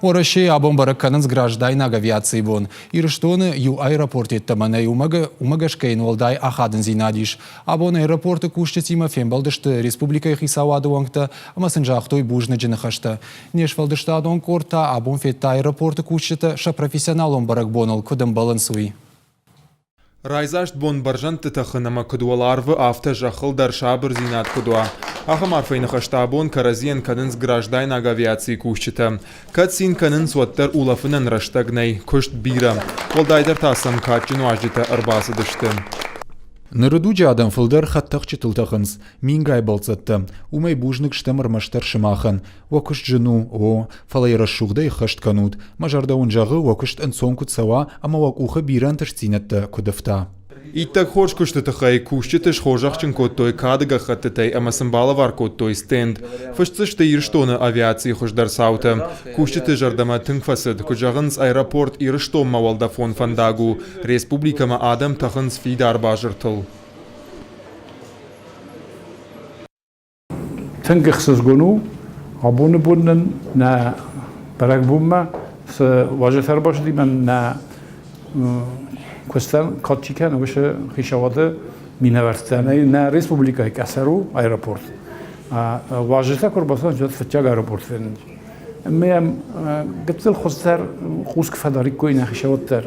Уӕрӕсейы абон бӕрӕг кӕнынц граждайнаг авиацийы бон. Ирыстоны иу аэропорт йеддӕмӕ нӕй, уымӕ гӕсгӕ йын уӕлдай ахадындзинад ис. Абон аэропорты кусджытимӕ фембӕлдысты республикӕйы хицауады уӕнгтӕ ӕмӕ сын загътой бузныджы ныхӕстӕ. Не сфӕлдыстадон къорд та абон федта аэропорты кусджытӕ сӕ профессионалон бӕрӕгбоныл куыд ӕмбӕлынц, уый. Райдзаст бон бӕрзӕндты тӕхын ӕмӕ куыд уӕларвы, афтӕ зӕххыл дӕр сабырдзинад куыд уа, ахӕм арфӕйы ныхӕстӕ абон кӕрӕдзийӕн кӕнынц граждайнаг авиацийы кусджытӕ. Кӕд цин кӕнынц, уӕддӕр улӕфынӕн рӕстӕг нӕй, куыст бирӕ. Уӕлдайдӕр та сӕм кадджын уазджытӕ ӕрбацыдысты. Ныры дуджы адӕм фылдӕр хӕдтӕхджытыл тӕхынц, мингай бӕлццӕттӕ. Уымӕй бузныг стӕм ӕрмӕстдӕр сымахӕн. Уӕ куыст зын у, о, фӕлӕ йӕ рӕсугъдӕй ӕххӕст кӕнут. Мӕ зӕрдӕ уын зӕгъы, уӕ куыст ӕнцон куыд цӕуа ӕмӕ уӕ къухы бирӕ ӕнтыстдзинӕдтӕ куыд ӕфта. Иттӕг хорз куысты тыххӕй кусджыты схорзӕхджын кодтой кады гӕххӕттытӕй ӕмӕ сын балӕвар кодтой стенд. Фыст дзы сты Ирыстоны авиацийы хуыздӕр цаутӕ. Кусджыты зӕрдӕмӕ тынг фӕцыд, куыд зӕгъынц, аэропорт Ирыстонмӕ уӕлдӕфон фӕндаг у, республикӕмӕ адӕм тӕхынц фидар базыртыл. Тынг ӕхсызгон у, абоны бон нын нӕ бӕрӕгбонмӕ цы уазджытӕ ӕрбацыди, нӕ куыстӕн кад чи кӕны, уыцы хицауады минӕвӕрттӕ. Нӕ республикӕйы къӕсӕр у аэропорт. Уазджытӕ куы ӕрбацӕуынц, уӕд фыццаг аэропорт фенынц. Ӕмӕ йӕм гыццыл хуыздӕр хъус куы фӕдариккой нӕ хицауад дӕр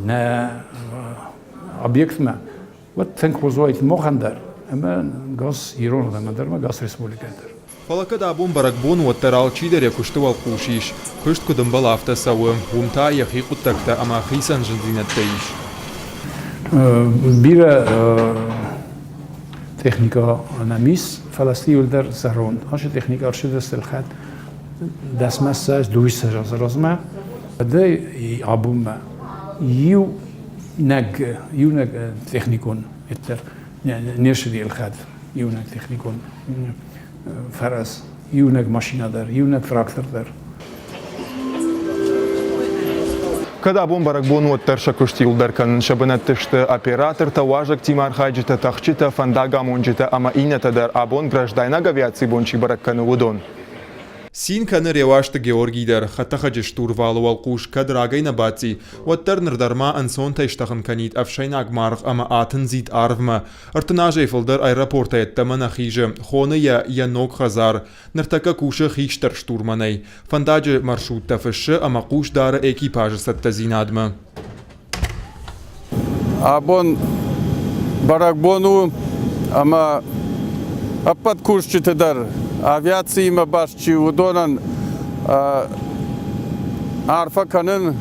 нӕ объектмӕ, Уӕд тынг хорз уаид махӕн дӕр ӕмӕ газ ирон адӕмӕн дӕр ӕмӕ газ республикӕйӕн дӕр. Фӕлӕ кӕд абон бӕрӕгбон, уӕддӕр алчидӕр йӕ куысты уӕлхъус ис. Куыст куыд ӕмбӕлы, афтӕ цӕуы. Уым та йӕхи хъуыддӕгтӕ ӕмӕ хицӕн зындзинӕдтӕ ис. Бирӕ техникӕ нӕм ис, фӕлӕ сты иуылдӕр зӕронд. Ацы техникӕ ӕрцыдысты ӕлхӕд дӕсмӕ ссӕдз, дыууиссӕдз азы размӕ. Уӕдӕй абонмӕ иу иунӕг, иунӕг техникон ӕддӕр не ссыди ӕлхӕд, иунӕг техникон фӕрӕз, иунӕг машинӕ дӕр, иунӕг трактор дӕр. Кӕд абон бӕрӕгбон уӕддӕр сӕ куыст иуылдӕр кӕнын сӕ бынӕтты сты оператортӕ, уазӕгтимӕ архайджытӕ, тӕхджытӕ, фӕндагамонджытӕ ӕмӕ иннӕтӕ дӕр абон граждайнаг авиацийы бон чи бӕрӕг кӕны, уыдон. Цин кӕны Реуазты Георгий дӕр, хӕдтӕхӕджы штурвалы уӕлхъус кӕд рагӕй нӕ бадти, уӕддӕр ныр дӕр ма ӕнцонтӕй стӕхын кӕнид ӕфсӕйнаг маргъ ӕмӕ атындзид арвмӕ. 30 азӕй фылдӕр аэропортӕй ӕддӕмӕ нӕ хизы, хоны йӕ йӕ ног хӕдзар. Ныртӕккӕ кусы хистӕр штурманӕй. Фӕндаджы маршруттӕ фыссы ӕмӕ хъус дары экипажы цӕттӕдзинадмӕ. Абон бӕрӕгбон у ӕмӕ ӕппӕт кусджыты дӕр авиациимӕ баст чи у, уыдонӕн арфӕ кӕнын,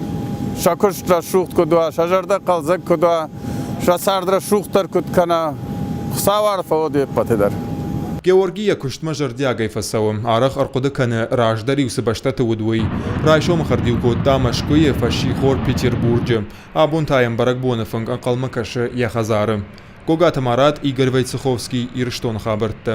сӕ куыст рӕсугъд куыд уа, сӕ зӕрдӕ хъӕлдзӕг куыд уа, сӕ цард рӕсугъддӕр куыд кӕна. Хуыцау арфӕ уӕд уе ппӕты дӕр. Георги йӕ куыстмӕ зӕрдиагӕй фӕцӕуы, арӕх ӕрхъуыды кӕны, раздӕр-иу цы бӕстӕты уыд, уый. Райсомы хӕрд-иу кодта Мӕскуыйы, фӕссихор Петербурджы. Абон та йӕм бӕрӕгбоны фынг ӕнхъӕлмӕ кӕсы йӕ хӕдзары. Гогаты Марат, Игорь Войцеховский, Ирыстоны хабӕрттӕ.